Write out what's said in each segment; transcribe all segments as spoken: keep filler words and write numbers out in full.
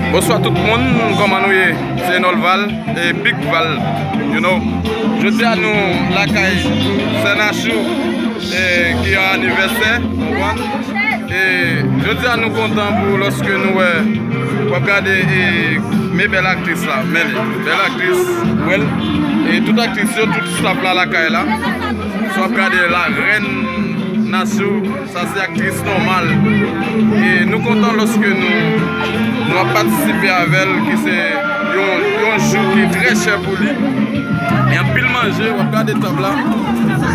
Bonswa tout moun, kòman nou ye? Se Nolval e Big Val, you know. Jodi a nou lakay sè Nachou e ki an anivèsè, konprann? E jodi a nou kontan pou lòske nou wè, w ap gade e, men bèl aktris la, men li, bèl aktris, wè l. E tout aktris yo, tout staff la lakay la. Si w ap gade la rèn Nachou, sa se aktris nòmal. E nou kontan lòske nou, nou ap patisipe avè l, ki se yon, yon jou ki trè chè pou li. E anpil manje, w ap gade tab la.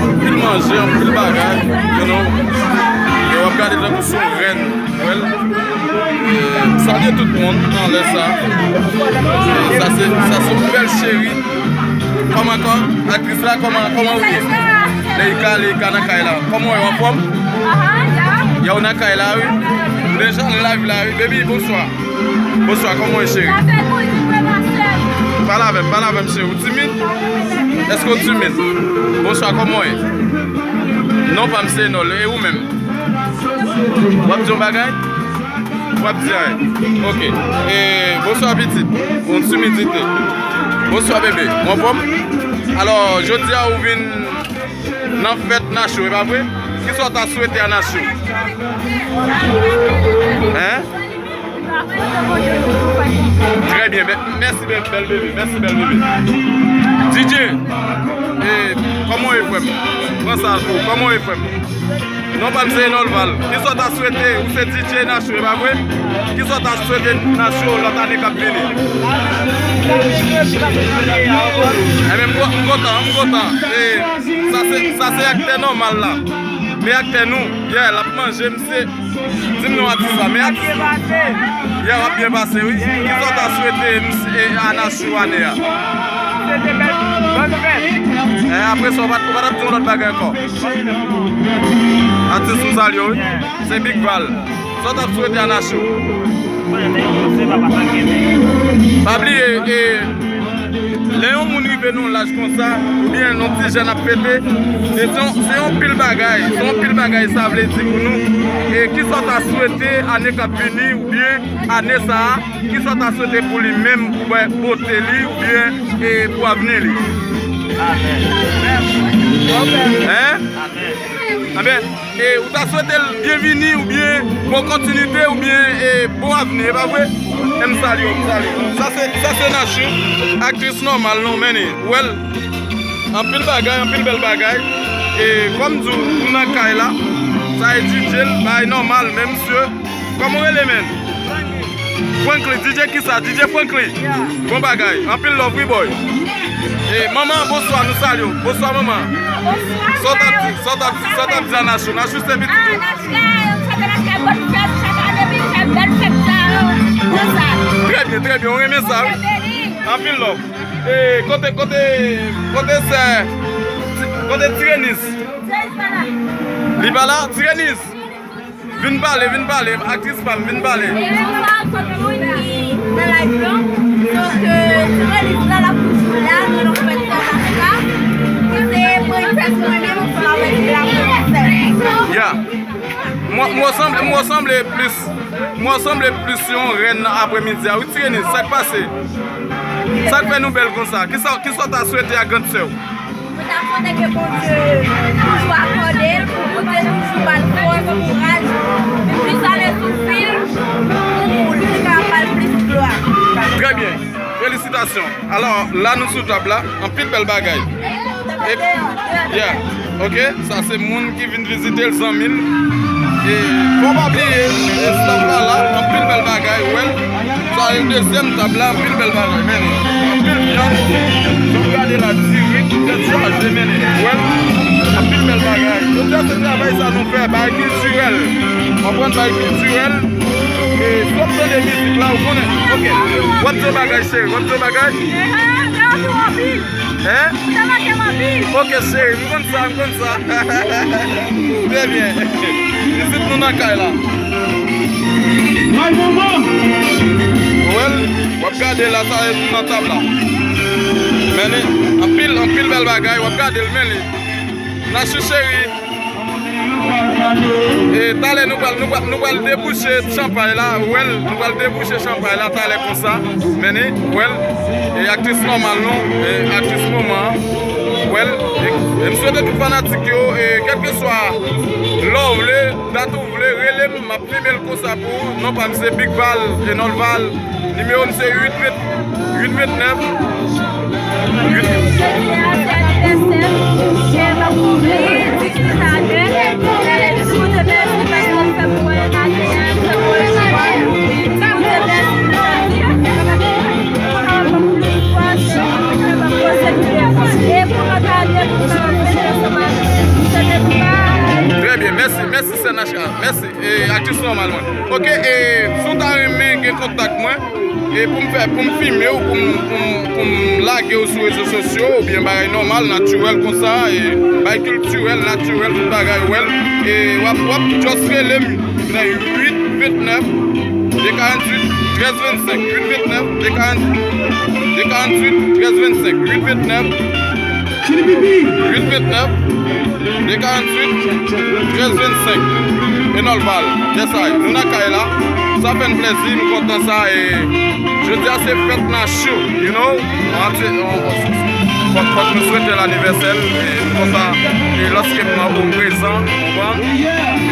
Anpil manje, anpil bagay, you know. E w ap gade tankou se yon rèn, wè l. E m salye tout moun nan lè sa. E sa se, sa se yon bèl cheri. Kòman, kòman, aktris la, kòman, kòman ou ye? Lè i ka, lè i ka nan kay la. Kòman w ye, w anfòm? Ya, w nan kay la, wi. Deja nan live la, wi. Baby, bonswa. Bonswa, kòman w ye, cheri? Pale avè m, pale avè m, cheri. Ou timid? Èske w timid? Bonswa, kòman w ye? Non pa m se Nol, e ou menm? W ap di yon bagay? W ap di anyen? Ok. E, bonswa pitit. Yon timidite. Bonswa bebe. Ou anfòm? Alò, jodi a ou vin nan fèt Nachou, e pa vre? Kisa w ta swete a Nachou? Hein? Trè byen, mè-, mèsi bèl, bèl bebe, mèsi bèl bebe. D J, e, kòman w ye frè m? Pran sa pou ou, kòman w ye frè m? Non pa m se Nolval. Kisa w ta swete, ou se D J Nachou, e pa vre? Kisa w ta swete Nachou lòt ane k ap vini? Ebyen, m ko-, m kontan, m kontan. E, sa se, sa se aktè nòmal la. Men aktè nou, yeah, l ap manje, misye. Di m non atis la, men atis. Yeah, w ap byen pase, wi. Kisa w ta swete misye, e, a Nachou ane a? Swete bèl, bòn fèt. E, apre sa, ou pa, ou pa t ap di yon lòt bagay ankò? Atis m salye w, wi. Se Big Val. Sa w t ap swete a Nachou? Pa bliye, e, lè yon moun rive nan yon laj konsa, oubyen yon ti jèn ap fete, e se yon, se yon pil bagay, se yon pil bagay sa vle di pou nou. E kisa w ta swete ane k ap vini, oubyen ane sa a, kisa w ta swete pou li menm, pou bò-, bote li, oubyen, e, pou avni li? Amèn. Hein? Amèn. Anben, e, ou ta swete l byenvini oubyen bon kontinite oubyen, e, bon avni, e pa vre? E m salye w, m salye w. Sa se, sa se Nachou, aktris nòmal non, men li, wè l. Anpil bagay, anpil bèl bagay. E kòm di w, nou nan kay la, sa e D J l, bagay nòmal, men misye, kòman w rele, men? Franklin, D J kisa? D J Franklin. Bon bagay. Anpil love, wi, boy. E, manman, bonswa, nou salye w. Bonswa, manman. Sa w t ap di, sa w t ap di, sa w t ap di a Nachou? Nachou se pitit ou. Trè byen, trè byen, ou renmen sa, wi. Anpil love. E, kote, kote, kote sè, kote Tireniz? Li pa la? Tireniz. Vin pale, vin pale, aktris pa m, vin pale. E bonswa tout moun ki nan live lan. Donk, euh, Tireniz la, l ap toujou la, nan fèt sa, sa, sa. Se prensès mwen menm, ansanm avèk la prensès. Ya. Mwen, mwen sanble, mwen sanble plis, mwen sanble plis yon rèn nan aprèmidi a. Wi, Tireniz, sa k pase? Sa k fè nou bèl konsa? Kisa, kisa w ta swete a grann sè w? Mwen ta swete ke Bondye toujou akòde l, Bondye toujou ba l fòs, kouraj, plis ane sou fil, pou li te ka ba l plis glwa. Trè byen. Felisitasyon. Alò, la nou sou tab la, anpil bèl bagay. E, yeah, ok, sa se moun ki vin vizite l, zanmi l. E fò w pa bliye, e, staff la la, anpil bèl bagay, ou wè l. Sa e dezyèm tab la, anpil bèl bagay, men anpil vyann. Si w gade la, diri, tèt chaje, men ou wè l. Anpil bèl bagay. Jodi a se travay sa nou fè, bagay kiltirèl. Konprann, bagay kiltirèl. E si w ap tande mizik la, ou konnen. Ok. W ap di yon bagay, cheri, w ap di yon bagay. Hein? Ou te manke m anpil. Ok, cheri, m konn sa, m konn sa. Trè byen. Isit nou nan kay la. Wè l, w ap gade la, sa e nou nan tab la. Men li, anpil, anpil bèl bagay, w ap gade l, men li. Nachou cheri. E talè nou pral, nou pral, nou pral debouche chanpay la, wèl, nou pral debouche chanpay la talè konsa. Men ni, wèl, e aktris nòmal nou, e aktris moman an, wèl, e, e m swete tout fanatik yo, e kèlkeswa lè w vle, dat ou vle, rele m, m ap filme l konsa pou ou. Non pa m se Big Val, Enol Val. Nimewo m se uit vennèf. Trè byen, mèsi, mèsi, Sè Nachka, mèsi. E, aktris nòmal mwen. Ok, e, si w ta renmen gen kontak mwen, e pou m fè, pou m filme w, pou m, pou m, pou m lage w sou rezo sosyo, oubyen bagay nòmal, natirèl konsa, e, bagay kiltirèl, natirèl, tout bagay wèl. E w ap, w ap just rele m nan uit vennèf, de karanntuit, trèz vennsenk, uit vennèf, de karanntuit, trèz vennsenk, uit vennèf, uit vennèf, de karanntuit, trèz vennsenk. Enol Val, yes I, nou nan kay la. Sa fè n plezi, m kontan sa. E jodi a se fèt Nachou, you know. An, se, on, fòk, fòk nou swete l anivèsè l. E m kontan, e lòske m nan o prezan, ou konprann?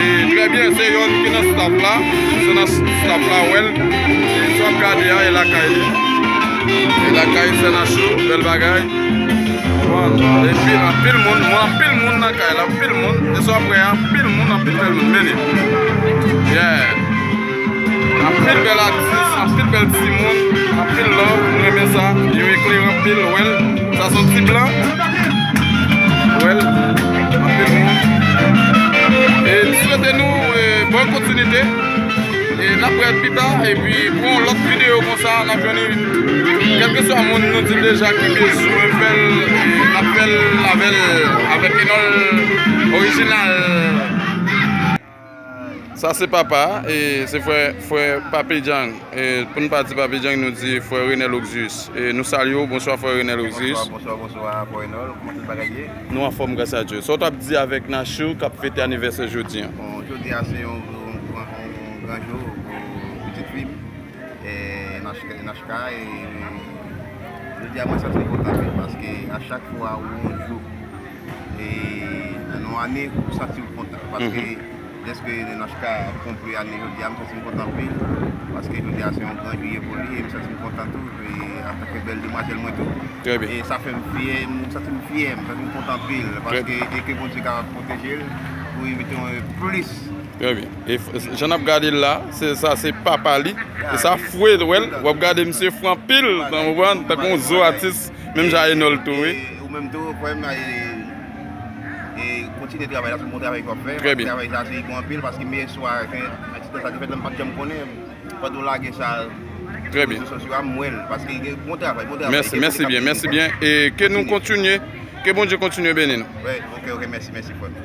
E trè byen, se youn ki nan staff la. Se nan staff la, wèl. E sa w ap gade a, e lakay li. E lakay Sè Nachou, bèl bagay. Bon, epi anpil moun, mwen anpil moun nan kay la, anpil moun. E sa w ap wè a, anpil moun, anpil bèl moun. Men li. Yeah. Anpil bèl atis, anpil bèl timoun, anpil love, m renmen sa. Yo eklere anpil, wèl. Sa se yon ti blan. Wèl, anpil moun. E m swete nou, e, bòn kontinite. E n ap wè pita, epi pou yon lòt videyo konsa, n ap jwenn kèlkeswa moun nou di l deja ki bezwen fè l, e n ap fè l avè l, avèk Enol orijinal. Sa se papa, e se frè, frè Papi Djang. E pou n pa di Papi Djang, nou di frè Renel Oxius. E nou salye w, bonswa frè Renel Oxius. Bonswa, bonswa, bonswa, frè Enol. Kòman tout bagay ye? Nou anfòm, gras a Dye. Sa w t ap di avèk Nachou k ap fete anivèsè jodi a? Bon, jodi a se yon, yon gran, yon gran jou pou pitit fi m, e, Nachka, Nachka, e jodi a mwen santi m kontan anpil paske a chak fwa ou yon jou, e, nan yon ane, ou santi w kontan. Paske dèske Nachka ap konpli ane jodi a, m santi m kontan anpil. Paske jodi a se yon gran jou ye pou li, e m santi m kontan tou. E antanke bèl demwazèl mwen tou. Trè byen. E sa fè m fyè, m santi m fyè, m santi m kontan anpil. Trè byen. Paske, e ke Bondye kapab pwoteje l pou evite yon plis. Trè byen. E f-, jan n ap gade l la, se, sa se papa li. E sa fre l, wè l. W ap gade misye fre anpil, w konprann? Tankou yon zo atis, menm jan Enol tou, wi. E ou menm tou, frè m, e, e kontinye travay la, se yon bon travay w ap fè. Trè byen. Travay sa se bon anpil, paske m yè swa, aksidan sa te fèt la, m pa t janm konnen. Pandan w lage sa, trè byen, rezo sosyo a, m wè l, paske gen bon travay, bon travay. Mèsi, mèsi byen, mèsi byen. E ke nou kontinye, ke Bondye kontinye beni nou. Wi, ok, ok, mèsi, mèsi, frè m.